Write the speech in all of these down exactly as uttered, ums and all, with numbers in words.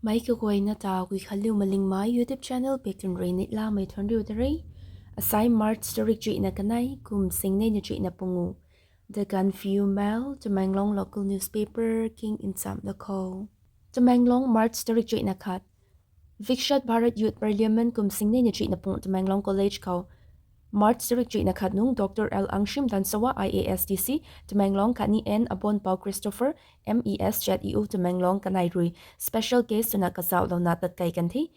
Meic kaguayna ta Guikhanliu Malingmei YouTube channel bak tun rui neihlamei thuanc riu da re. Asai March tarik chuihna kanei, kum singneina chuihna pungu. The Gaanphiu Mail, Tamenglong local newspaper king nchamh da khou. Tamenglong, March tarik chuihna khat. Viksit Bharat Youth Parliament kum singneina chuihna pungu Tamenglong College khou March tarik chuihna khat nung Doctor L Angshim Danshawa I A S D C Tamenglong khatni N Abonpao Christopher M E S Z E O Tamenglong kanei rui special guest swna kazauhlouna tatkei kan the.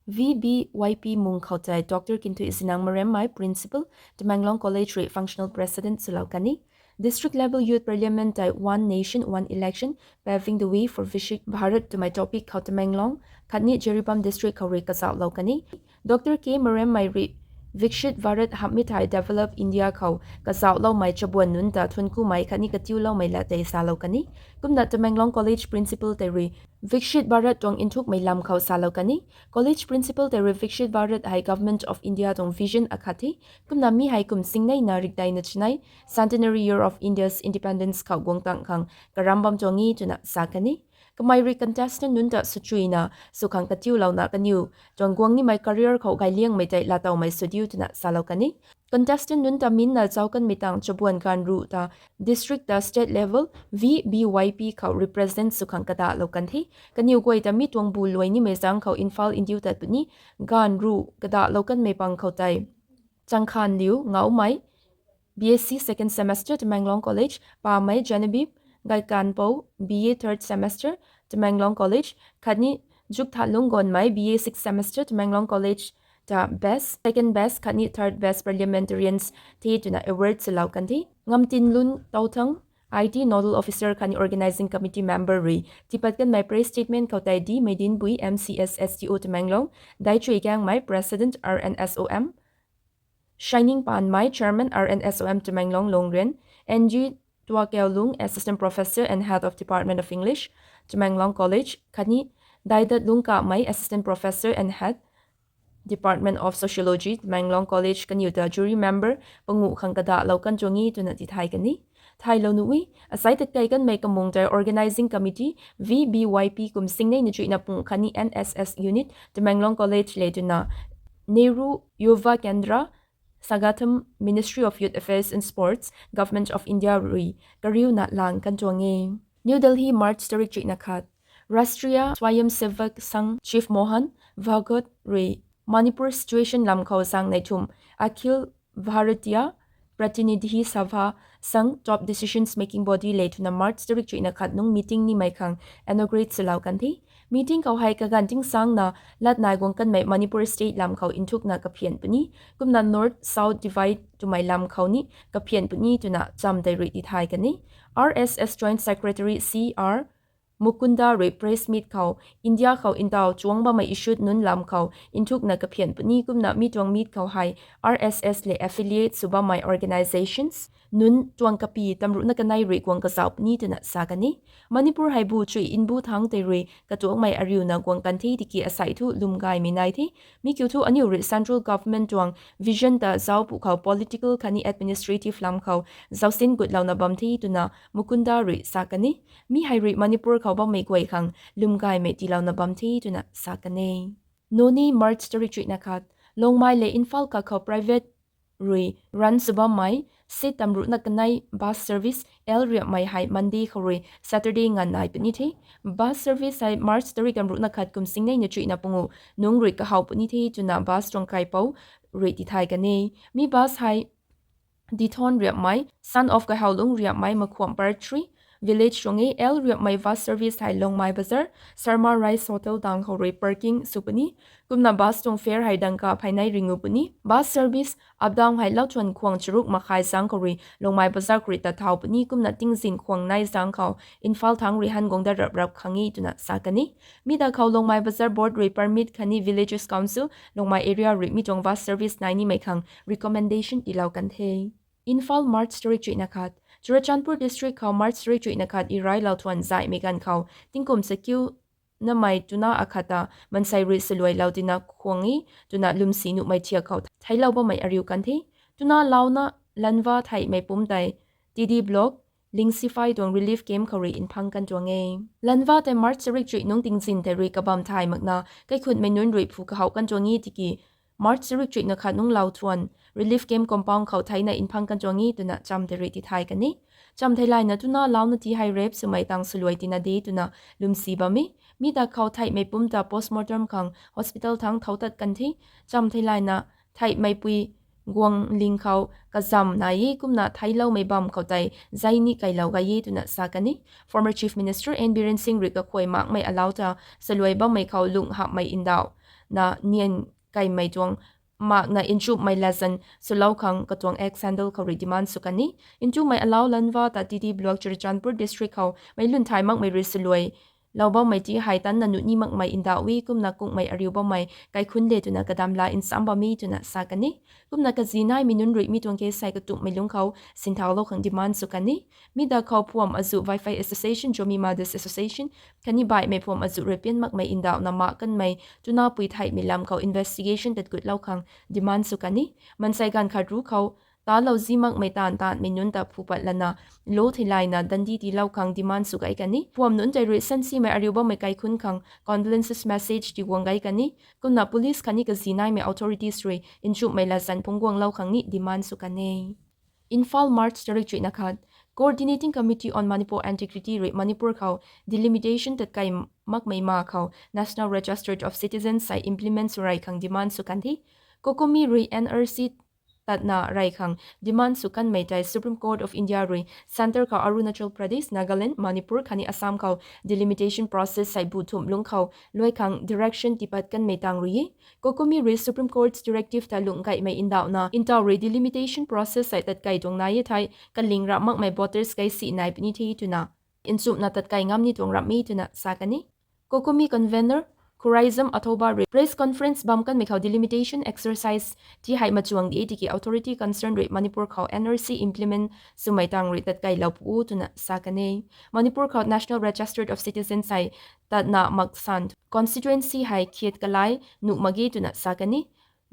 V B Y P mung khou tei Doctor Kinthuizinang Maremmei Principal Tamenglong College rui Functional President swlou kan e. District Level Youth Parliament tei One Nation, One Election, Paving the Way for Viksit Bharat twmei topic khou Tamenglong khatni Jiribam District khou rui kazauhlou kan e. Doctor K Maremmei rui Viksit Bharat hamhmei thei Developed India khou kazauhloumei chabuan nunc ta thuanc kumei khatni katiuloumei lat tei salou kan e. Kumna Tamenglong College Principal tei rui Viksit Bharat tuang nthukmei lam khou salou kan e. College Principal tei rui Viksit Bharat hei Government of India tuang vision akhat the. Kumna mi hei kum singneina rikdeina chanei, Centenary Year of India's Independence khou guang tang khang karam bam tuang e twna sa kan e. Kamei rui contestant nunc ta swchuina sw khang katiulouna kaniw tuang guang nimei career khou gayliangmei tei laatowmei sw diu twna salou kan e. Contestant nunc ta minna zauc kanmei tang chabuan gaanv ruh ta district ta state level V B Y P khou represent sw khang kadahlou kan the. Kaniw guay ta mi tuang bu luai nimei zaeng khou Imphal ndiu tat puni. Gaanv ruh kadahlou kanmei pang khou tei Changkhanliu Ngaumei, B S C second semester, Tamenglong College, Pamei Genevieve Gaikanpou, B A third semester, Tamenglong College, khatni Jukthalung Gonmei, B A sixth semester, Tamenglong College ta best, second best khatni third best parliamentarians the twna award swlou kan the. Ngamtinlun Touthang, I T Nodal Officer khatni Organising Committee member rui tiipat kanmei press statement khou tei D Meidinbui, M C S, S D O Tamenglong, Daichui Gangmei, President, R N S O M, Shining Panmei, Chairman, R N S O M Tamenglong Longrian, N G Tuakeulung, Assistant Professor and Head of Department of English, Tamenglong College, khatni Daidat Lungkamei, Assistant Professor and Head, Department of Sociology, Tamenglong College kaniw ta jury member panguh khang kadahlou kan tuang e twna tithay kan e. Thaylou nuh e, asai tatkei kanmei kamung tei Organising Committee, V B Y P kum singneina chuihna pungu khatni N S S Unit, Tamenglong College le twna Nehru Yuva Kendra, Sagatham, Ministry of Youth Affairs and Sports, Government of India rui kariuna lang kan tuang e. New Delhi, March tarik chuihna khat. Rashtriya Swayamsevak Sangh Chief Mohan Bhagwat rui Manipur situation lam khou zaeng neithum Akhil Bharatiya Pratinidhi Sabha Sangh, top decisions making body le twna March tarik chuihna khat nung meeting nimei khang inaugurate swlou kan the. Meeting khou hei kaganv tingsangna lat nai guang kanmei Manipur state lam khou nthukna kaphian puni, kumna North South divide twmei lam khou ni kaphian puni twna cham tei rui tithay kan e. R S S Joint Secretary C R Mukunda rui press meet khou India khou ntaw chuang bammei issue nunc lam khou nthukna kaphian puni, kumna mi tuang meet khou hei R S S le affiliate sw bammei organisations nunc tuang kapy tamruhna kanei rui guang kazauh puni twna sa kan e. Manipur hei bu chuih mbu thangc tei rui katuakmei ariuna guang kan the tiki asei thu lwm gaymei nai the. Mi kiu thu aniu rui central government tuang vision ta zauc pwkhou political khatni administrative lam khou zaucsin gutlouna bam the twna Mukunda rui sa kan e. Mi hei rui Manipur khou bammei guay khang lwm gaymei tiilouna bam the twna sa kan e. Noney, March tarik chuihna khat. Longmai le Imphal kak khou private rui run sw bammei seat tamruhna kanei bus service L riapmei hei Monday khou rui Saturday nganv nai puni the. Bus service hei March tarik tamruhna khat kum singneina chuihna pungu nung rui kahaw puni the twna bus tuang kaipouc rui tithay kan e. Mi bus hei Dithon riapmei, son of Kaihaulung riapmei, Makhuam Par three village tuang e. L riapmei bus service hei Longmai Bazar, Sharma Rice Hotel dang khou rui parking sw puni. Kumna bus tuang fare hei dangka pheynei ringu puni. Bus service up down hei lauthuan khwang charuk makhai zaeng khou rui Longmai Bazar khou rui tat thau puni, kumna tingzin khwang nei zaeng khou Imphal thangc rui han guang dat rap rap khang e twna sa kan e. Mi da khou Longmai Bazar Board rui permit khatni Villages Council Longmai area rui mi tuang bus service nai nimei khang recommendation tiilou kan the. Imphal, March tarik chuihna khat. Churachandpur district khou March tarik chuihna khat Irai lauthuan zaihmei ganv khou tingkum sakiu namei tuna akhat ta mansei rui saluailou tina khwang e twna lwmsi nuhmei thiak khou theiclou bammei ariu kan the. Tuna launa lanva theihmei pumc tei T D Block, Lingsify tuang relief camp khou rui nphang kan tuang e. Lanva tei March tarik chuih nungc tingzin tei rui kabam thay makna kaikhunhmei nunc rui phu kahouh kan tuang e tiki March tarik chuihna khat nungc Lauthuan relief camp compound khou theina nphang kan tuang e twna cham tei rui tithay kan e. Cham theilayna twna launa ti hei rape swmei tang swluai tina de twna lwmsi bam e. Mi ta khou theihmei pumc ta postmortem khang hospital thangc thouc tat kan the. Cham theilayna theihmeipui guang ling khou kazam nai e kumna theicloumei bam khou tei zei ni keilou gay e twna sa kan e. Former Chief Minister N Biren Singh rui kakhuay makmei alau ta swluai bammei khou lung hamhmei ndauhna nian keymei tuang makna nchumhmei latzan swlou khang katuang X handle khou rui demand sw kan e. Nchumhmei alau Lanva ta T D Block, Churachandpur District khou meic lun thay makmei rui swluai lou bammei ti hei tanna nuh ni makmei ndauh e kumna kungmei ariu bammei kaikhunc de twna kadam la nsam bam e twna sa kan e. Kumna kazi naimei nunc rui mi tuang case hei katumhmei lungc khou sinthaulou khang demand sw kan e. Mi da khou phuam azuh Vaiphei Association, Zomi Mothers Association khatni baihmei phuam azuh rui pian makmei ndauhna mak kanmei twna pui theihmei lam khou investigation tatkutlou khang demand sw kan e. Mansei ganv khat ru khou talou zi makmei taanv taanmei nunc ta phu pat lana lo theilayna dandi tiilou khang demand sw gay kan e. Phuam nunc tei rui sansimei ariu bammei kaikhunc khang condolences message tiguang gay kan e. Kumna police khatni kazi naimei authorities rui nchumhmei latzan phungc guanglou khang ni demand sw kan e. Imphal, March tarik chuihna khat. Coordinating Committee on Manipur Integrity rui Manipur khou delimitation tatkei makmei ma khou National Register of Citizens hei implement sw rey khang demand sw kan the. COCOMI rui N R C tatna rey khang demand sw kanmei tei Supreme Court of India rui centre khou Arunachal Pradesh, Nagaland, Manipur khatni Assam khou delimitation process hei bu thumh lungc khou luai khang direction tiipat kanmei tang rui e. COCOMI rui Supreme Court directive ta lungh gaymei ndauhna ntaw rui delimitation process hei tatkei tuang nai e thei kaling rap makmei voters kei si nai puni the twna nchumhna tatkei ngam ni tuang rap e twna sa kan e. COCOMI convener Khuraizam Athoba rui press conference bam kanmei khou delimitation exercise ti hei machuang di tiki authority concern rui Manipur khou N R C implement swmei tang rui tatkeilou pu twna sa kan e. Manipur khou National Register of Citizens hei tatna maksan constituency hei khiat kalai nuh mak ge twna sa kan e.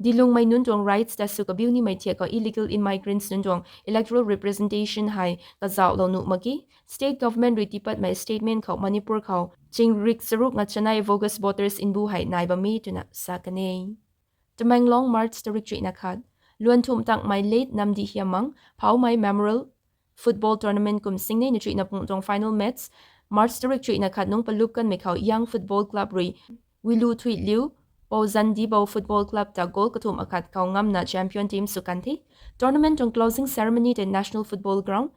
Dilungmei nunc tuang rights ta sw kabiu nimei thiak khou illegal immigrants nunc tuang electoral representation hei kazauhlou nuh mak ge. State government rui tiipatmei statement khou Manipur khou chingrik charuk na chanei bogus voters mbu hei nai bam e twna sa kan e. Tamenglong, March tarik chuihna khat. Luan thumh takmei late Namdi Hiamang Phaomei Memorial Football Tournament kum singnei na chuihna pung tuang final match March tarik chuihna khat nungc palup kanmei khou Young Football Club rui Wilu Thuiliu Pouzandibou Football Club ta goal kathumh akhat khou ngamna champion team sw kan the. Tournament tuang closing ceremony tei National Football Ground,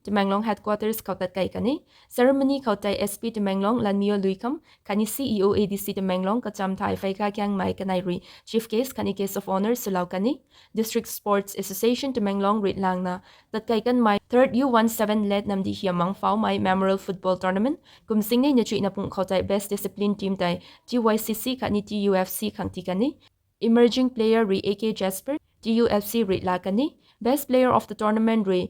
Tamenglong headquarters khou tatkei kan e. Ceremony khou tei S P Tamenglong Lanmiyo Luikham khatni C E O A D C Tamenglong Kachamthai Pheikhakiangmei kanei rui chief guest khatni guest of honour swlou kan e. District Sports Association Tamenglong rui langna tatkei kanmei third U one seven Late Namdi Hiamang Phaomei Memorial Football Tournament kum singnei na chuihna pung khou tei best discipline team tei T Y C C khatni T U F C khang tii kan e. Emerging player rui A K Jasper, T U F C rui la kan e. Best player of the tournament rui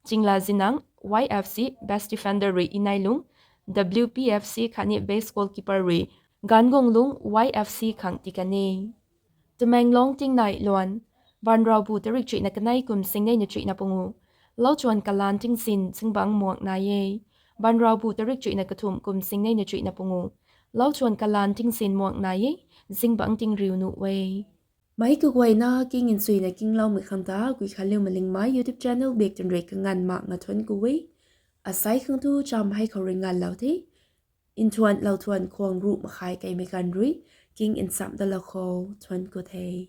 Chingla Zinang, Y F C, best defender rui Ineilung, W P F C khatni best goalkeeper rui Gangonglung, Y F C khang tii kan e. Tamenglong tingnai luan, Banraubu tarik chuihna kanei kum singnei na chuihna pungu. Lauchuan kalan tingzin zingbangc muak nai e. Banraubu tarik chuihna kathumh kum singnei na chuihna pungu. Lauchuan kalan tingzin muak nai e. Zingbangc tingriu nuh e. Meic kaguayna king nchuina kingloumei khang ta Guikhanliu Malingmei YouTube channel bak twn rui kanganv mak nga thuanc ku e. Asei khang tu cham hei khou rui nganvlou the. Nthuan lauchuan khwang ruh makhai keimei ganv rui king nchamh dalou khou thuanc ku the.